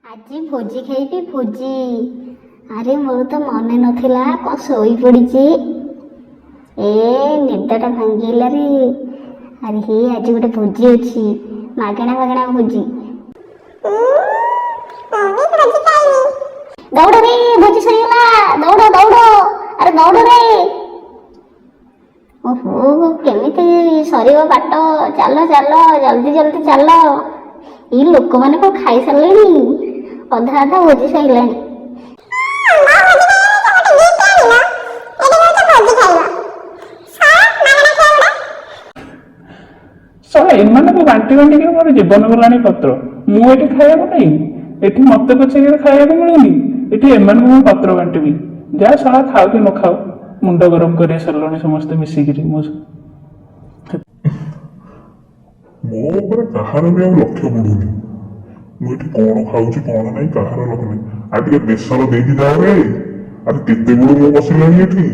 ଆଜି ଭୋଜି ଖାଇବି ଭୋଜି। ଆରେ, ମୋର ତ ମନେ ନଥିଲା, କ'ଣ ଶୋଇପଡ଼ିଛି। ଏ ନିଦଟା ଭାଙ୍ଗିଲା ରେ। ଆରେ ହେ, ଆଜି ଗୋଟେ ଭୋଜି ଅଛି, ମାଗଣା ମାଗଣା ଭୋଜି। ମୁଁ ବି ଭୋଜି ଖାଇବି। ଦୌଡ଼ ରେ, ଭୋଜି ସରିଗଲା, ଦୌଡ଼ ଦୌଡ଼, ଆରେ ଦୌଡ଼ ରେ। ଓହୋ, କେମିତି ସରିବ ବାଟ। ଚାଲ ଚାଲ, ଜଲ୍ଦି ଜଲ୍ଦି ଚାଲ। ଏଇ ଲୋକମାନେ କଣ ଖାଇସାରିଲେଣି? ଅଧା ଅଧା ଭୋଜି ସରିଲାଣି। ମୋ ଭୋଜି ଖାଇବାକୁ ଗୋଟେ ଗିଫ୍ଟ ଆଣିଲ, ଏଠି କହୁଛ ଭୋଜି ଖାଇବ। ଶଳା ମାଗଣା ଖିଆ ଗୁଡା। ଶଳା ଏମାନଙ୍କୁ ବାଣ୍ଟି ବାଣ୍ଟିକି ମୋର ଜୀବନ ଗଲାଣି ପତ୍ର। ମୁଁ ଏଠି ଖାଇବାକୁ ନାହିଁ, ଏଠି ମତେ ପଛରେ ଖାଇବାକୁ ମିଳୁନି, ଏଠି ଏମାନଙ୍କୁ ମୁଁ ପତ୍ର ବାଣ୍ଟିବି। ଯା ଶଳା, ଖାଉ କି ନ ଖାଉ, ମୁଣ୍ଡ ଗରମ କରି ସାରିଲଣି ସମସ୍ତେ ମିଶିକିରି ମୋ ମୋ ଉପରେ କାହାର ବି ଆଉ ଲକ୍ଷ୍ୟ ପଡୁନି। ମୁଁ ଏଠି କଣ ଖାଉଛି କଣ ନାହିଁ, କାହାର ଲକ୍ଷ୍ୟ ନାହିଁ। ଆଉ ଟିକେ ବେସର ଦେଇକି ଯାଅ ରେ। ଆରେ, କେତେବେଳୁ ମୁଁ ବସିଲାଣି ଏଠି,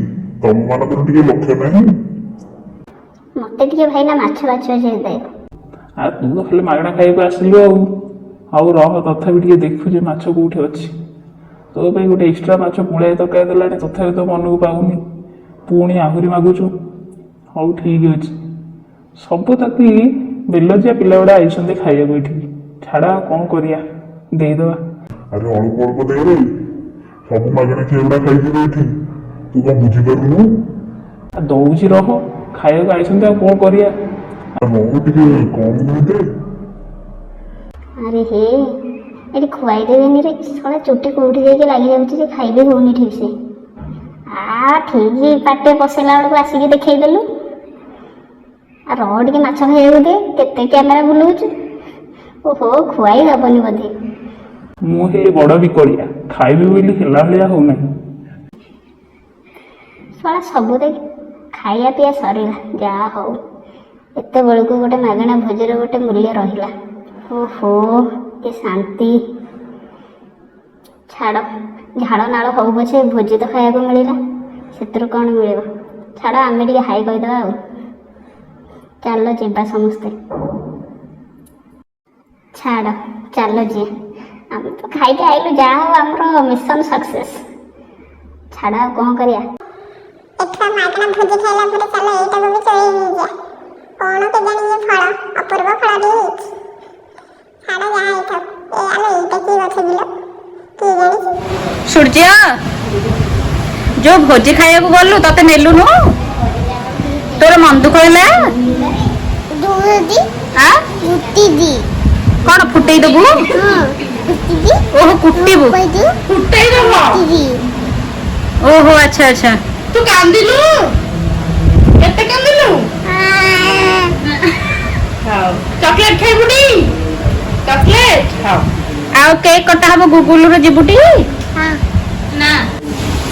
ତମ ମାନଙ୍କର ଟିକେ ଲକ୍ଷ୍ୟ ନାହିଁ? ମତେ ଟିକେ ଭାଇନା ମାଛ ବାଛ ଅଛି ଦେ। ଆଉ ତୁ ତ ଖାଲି ମାଗଣା ଖାଇବାକୁ ଆସିଲୁ। ଆଉ ଆଉ ରହ, ତଥାପି ଟିକେ ଦେଖୁଛି ମାଛ କୋଉଠି ଅଛି। ତୋ ପାଇଁ ଗୋଟେ ଏକ୍ସଟ୍ରା ମାଛ ପୁଳାଏ ତରକାରୀ ଦେଲାଣି, ତଥାପି ତୋ ମନକୁ ପାଉନି, ପୁଣି ଆହୁରି ମାଗୁଛୁ। ହଉ, ଠିକ ଅଛି। ସବୁ ତାକି ବେଲଜିଆ ପିଲା ଗୁଡ଼ା ଆଇଛନ୍ତି ଖାଇବାକୁ ଏଠିକି। ଛାଡ଼, ଆଉ କଣ କରିବା, ଦେଇଦବା। ଆରେ, ଅଳ୍ପ ଅଳ୍ପ ଦେ ରେ। ସବୁ ମାଗଣା ଖିଆ ଗୁଡା ଖାଇଯିବେ ଏଠି, ତୁ କଣ ବୁଝିପାରୁନୁ? ଆଉ ଦଉଛି ରହ, ଖାଇବାକୁ ଆଇଛନ୍ତି, ଆଉ କଣ କରିବା। ରହ, ଟିକେ କମ କରି ଦେ। ଆରେ ହେ, ଏଠି ଖୁଆଇ ଦେବେନି ରେ। ଶଳା ଚୁଟି କୋଉଠି ଯାଇକି ଲାଗିଯାଉଛି ଯେ ଖାଇବି ହଉନି ଠିକ ସେ। ଆ ଠିକ ପାଟିରେ ପଶେଇଲା ବେଳକୁ ଆସିକି ଦେଖେଇଦେଲୁ। ଆ ରହ, ଟିକେ ମାଛ ଖାଇବାକୁ ଦେ। କେତେ କ୍ୟାମେରା ବୁଲଉଛୁ? ଓହୋ, ଖୁଆଇ ହବନି ବୋଧେ। ମୁଁ ହେଲି ବଡ ବିକଳିଆ, ଖାଇବି ବୋଲି ହେଲା ଭଳିଆ ହଉନାହିଁ। ଶଳା ସବୁ ଦେଖ। ଖାଇବା ପିଇବା ସରିଲା, ଯାହା ହଉ, ଏତେବେଳକୁ ଗୋଟେ ମାଗଣା ଭୋଜିର ଗୋଟେ ମୂଲ୍ୟ ରହିଲା। ଓହୋ, କି ଶାନ୍ତି। ଛାଡ଼, ଝାଳ ନାଳ ହଉ ପଛେ ଭୋଜି ତ ଖାଇବାକୁ ମିଳିଲା, ସେଥିରୁ କ'ଣ ମିଳିବ? ଛାଡ଼, ଆମେ ଟିକେ ହାଇ କହିଦେବା ଆଉ ଚାଲ ଯିବା ସମସ୍ତେ। ଛାଡ଼, ଚାଲ ଯିଏ। ଆମେ ତ ଖାଇକି ଆଇଲୁ, ଯାହା ହଉ, ଆମର ମିଶନ ସକ୍ସେସ୍। ଛାଡ଼, ଆଉ କ'ଣ କରିବା? ଏଥର ମାଗଣା ଭୋଜି ଖାଇଲା ପରେ ଚାଲ ଏଇଟାକୁ ବି ଚୋରେଇ ନେଇଯିବା। କଣ କେଜାଣି, ଇଏ ଫଳ ଅପୂର୍ବ ଫଳଟି ହେଇଛି। ଛାଡ଼, ଯାହା ହେଇଥାଉ। ଏ ଆଲୋ, ଏଇଟା କି ଗଛ କିଲୋ? କିଏ ଜାଣିଛି? ସୂର୍ଯ୍ୟ, ଯୋଉ ଭୋଜି ଖାଇବାକୁ ଗଲୁ, ତତେ ନେଲୁନୁ, ତୋର ମନ ଦୁଃଖ ହେଲା? ଦୁଦି। ଆଁ? କୁଟିଦି। କଣ ଫୁଟେଇ ଦବୁ? ହଁ, କୁଟିଦି। ଓହୋ, କୁଟିବୁ। ଫୁଟେଇ ଦବ। ଓହୋ, ଆଚ୍ଛା ଆଚ୍ଛା। ତୁ କାନ୍ଦିଲୁ? କେତେ କାନ୍ଦିଲୁ? ହଉ, ଚକୋଲେଟ ଖାଇବୁନି? ଚକୋଲେଟ ହଉ। ଆଉ କେକ୍ କଟା ହବ, ଗୁଗୁଲର ଯିବୁଟି? ନା,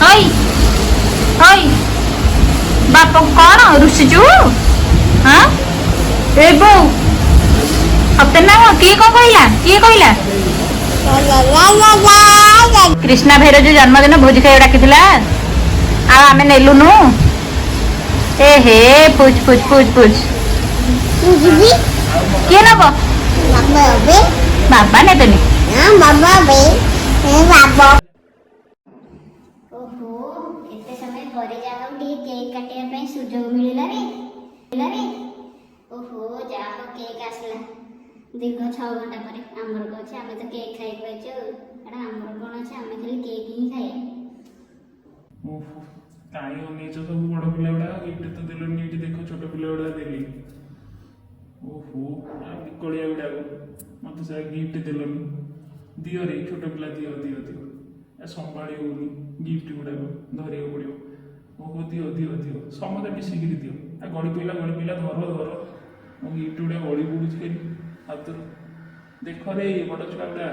ହଇ ହଇ, ବାପ କଣ ରୁଷିଛୁ? ହଁ, ଏ ବୋଉ, ସତେ ନା କଣ? କିଏ କଣ କହିଲା? କିଏ କହିଲା? କୃଷ୍ଣା ଭାଇର ଯୋଉ ଜନ୍ମଦିନ, ଭୋଜି ଖାଇବାକୁ ଡାକିଥିଲା, ଆଉ ଆମେ ନେଲୁନୁ। ଏ ହେ, ପୁଚ ପୁଚ ପୁଚ ପୁଚ। ଯିବି। କିଏ ନବ? ବାବା। ବାବା ନେବେନି। ବାବା ବାବା। ଓହୋ, ଏତେ ସମୟ ପରେ ଯାହା ହଉ ଟିକେ କେକ୍ କାଟିବା ପାଇଁ ସୁଯୋଗ ମିଳିଲା ରେ, ମିଳିଲା ରେ। ଓହୋ, ଯାହା ହଉ, କେକ୍ ଆସିଲା ଦୀର୍ଘ 6 ଘଣ୍ଟା ପରେ। ଆମର କଣ ଅଛି, ଆମେ ତ କେକ୍ ଖାଇବାକୁ ପାଇଛୁ। ଆଉ ଏଇଟା ଆମର କଣ ଅଛି, ଆମେ ଖାଲି କେକ୍ ହିଁ ଖାଇବା। ଓହୋ, କାହିଁ ଅନେଇଛ ସବୁ ବଡ ପିଲା ଗୁଡା? ଗିଫ୍ଟ ତ ଦେଲନି। ଏଇଠି ଦେଖ, ଛୋଟ ପିଲା ଗୁଡା ଦେଲି। ଓହୋ, ଆଉ ବିକଳିଆ ଗୁଡାକ ମତେ ସେ ଗିଫ୍ଟ ଦେଲନି। ଦିଅ ରେ ଛୋଟ ପିଲା, ଦିଅ ଦିଅ ଦିଅ। ଏ ସମ୍ଭାଳି ହଉନି, ଗିଫ୍ଟ ଗୁଡାକ ଧରିବାକୁ ପଡିବ। ଓହୋ, ଦିଅ ଦିଅ ଦିଅ, ସମସ୍ତେ ମିଶିକିରି ଦିଅ। ଆ ଗଳି ପଇଲା, ଗଳି ପଇଲା, ଧର ଧର। ମୋ ଗିଫ୍ଟ ଗୁଡା ଗଳି ପଡୁଛି ଖାଲି ହାତରୁ। ଦେଖ ରେ ବଡ ଛୁଆ ଗୁଡା,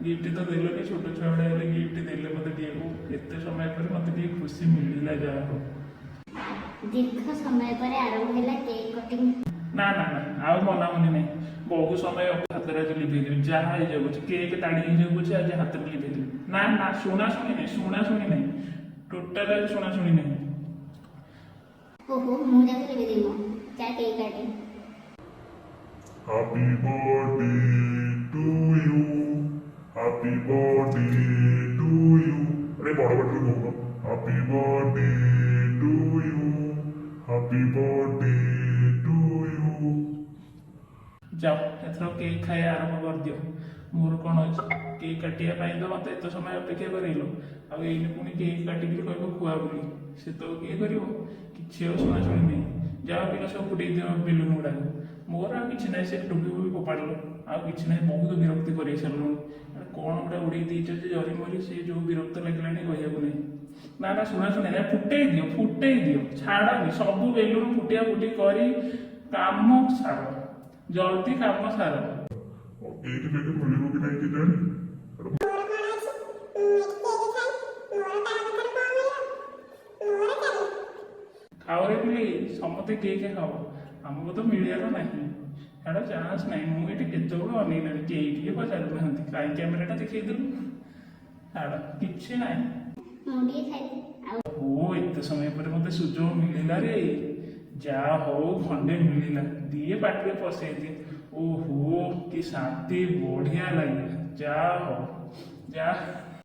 ଗିଫ୍ଟ ତ ଦେଲନି, ଛୋଟ ଛୁଆ ଗୁଡା ହେଲେ ଗିଫ୍ଟ ଦେଲେ ମତେ ଟିକେ। ଏତେ ସମୟ ପରେ ମତେ ଟିକେ ଖୁସି ମିଳିଲା, ଯାହା ହଉ। ଦୀର୍ଘ ସମୟ ପରେ ଆରମ୍ଭ ହେଲା କେକ୍ କଟିଂ। ନା ନା ନା, ଆଉ ମନାମନି ନାହିଁ। ବହୁ ସମୟ ହାତରେ ଆଜି ଲିଭେଇଦେବି, ଯାହା ହେଇଯାଉଛି, କେକ୍ ତାଡ଼ି ହେଇଯାଉଛି, ଆଜି ହାତରେ ଲିଭେଇଦେବି। ନା ନା, ଶୁଣା ଶୁଣି ନାହିଁ, ଶୁଣା ଶୁଣି ନାହିଁ, ଟୋଟାଲ ଆଜି ଶୁଣା ଶୁଣି ନାହିଁ। ଓହୋ, ମୁଁ ଯାଉଛି ଲିଭେଇଦେବି। ମୁଁ ଯା କେକ୍ କାଟେ। Happy birthday to you. Happy Happy birthday to you. ଆରେ ବଡ଼ ପାଟିରେ କହୁନ, happy birthday to you, happy birthday to you. ଯାଅ, ଏଥର କେକ୍ ଖାଇବା ଆରମ୍ଭ କରିଦିଅ। ମୋର କ'ଣ ଅଛି? କେକ୍ କାଟିବା ପାଇଁ ତ ମୋତେ ଏତେ ସମୟ ଅପେକ୍ଷା କରେଇଲ, ଆଉ ଏଇନେ ପୁଣି କେକ୍ କାଟିକିରି କହିବ ଖୁଆ ବୋଲି, ସେ ତ କିଏ କରିବ? କିଛି ଆଉ ଶୁଣାଶୁଣି ନାହିଁ। ଯାଅ ପିଲା, ସବୁ ଫୁଟେଇ ଦିଅ ବେଲୁନ ଗୁଡ଼ାକ। ମୋର ଆଉ କିଛି ନାହିଁ। ସେ ଟୋପି ଫୋପି ଫୋପାଡ଼ିଲ, ଆଉ କିଛି ନାହିଁ। ବହୁତ ବିରକ୍ତି କରେଇ ସାରିଲୁଣି। ଆରେ, କ'ଣ ଗୋଟେ ଉଡ଼େଇ ଦେଇଛ ଯେ ଜରି ମରି, ସେ ଯୋଉ ବିରକ୍ତ ଲାଗିଲାଣି କହିବାକୁ ନାହିଁ। ନା ନା, ଶୁଣାଶୁଣି ନାହିଁ। ଫୁଟେଇ ଦିଅ, ଫୁଟେଇ ଦିଅ, ଛାଡ଼ନି। ସବୁ ବେଲୁନ ଫୁଟିଆ ଫୁଟି କରି କାମ ସାର, ଜଲ୍ଦି କାମ ସାର। କେକ୍ ଫେକ୍ ମିଳିବ କି ନାହିଁ କେଜାଣି। ମୋର କ'ଣ ଅଛି? ମୁଁ ଏଠି କେକ୍ ଖାଇ ମୋର କାହା କଥାରୁ କ'ଣ ମିଳିବ? ମୋର ଚାଲ। ଖାଅରେ ପିଲେଇ, ସମସ୍ତେ କେକ୍ ଖାଅ। ଆମକୁ ତ ମିଳିବାର ନାହିଁ, ଛାଡ଼, ଚାନ୍ସ ନାହିଁ। ମୁଁ ଏଠି କେତେବେଳୁ ଅନେଇଲାଣି, କେହି ଟିକେ ପଚାରୁନାହାନ୍ତି। କାହିଁ କ୍ୟାମେରାଟା ଦେଖେଇଦେଲୁ? ଛାଡ଼, କିଛି ନାହିଁ। ମୁଁ ଟିକେ ଖାଇବି ଆଉ। ଓ, ଏତେ ସମୟ ପରେ ମତେ ସୁଯୋଗ ମିଳିଲା ରେ। ଯାହା ହଉ, ଖଣ୍ଡେ ମିଳିଲା, ଦିଏ ପାଟିରେ ପସେଇ ଦିଏ। ଓହୋ, କି ଶାନ୍ତି, ବଢିଆ ଲାଗିଲା। ଯାହା ହଉ, ଯା।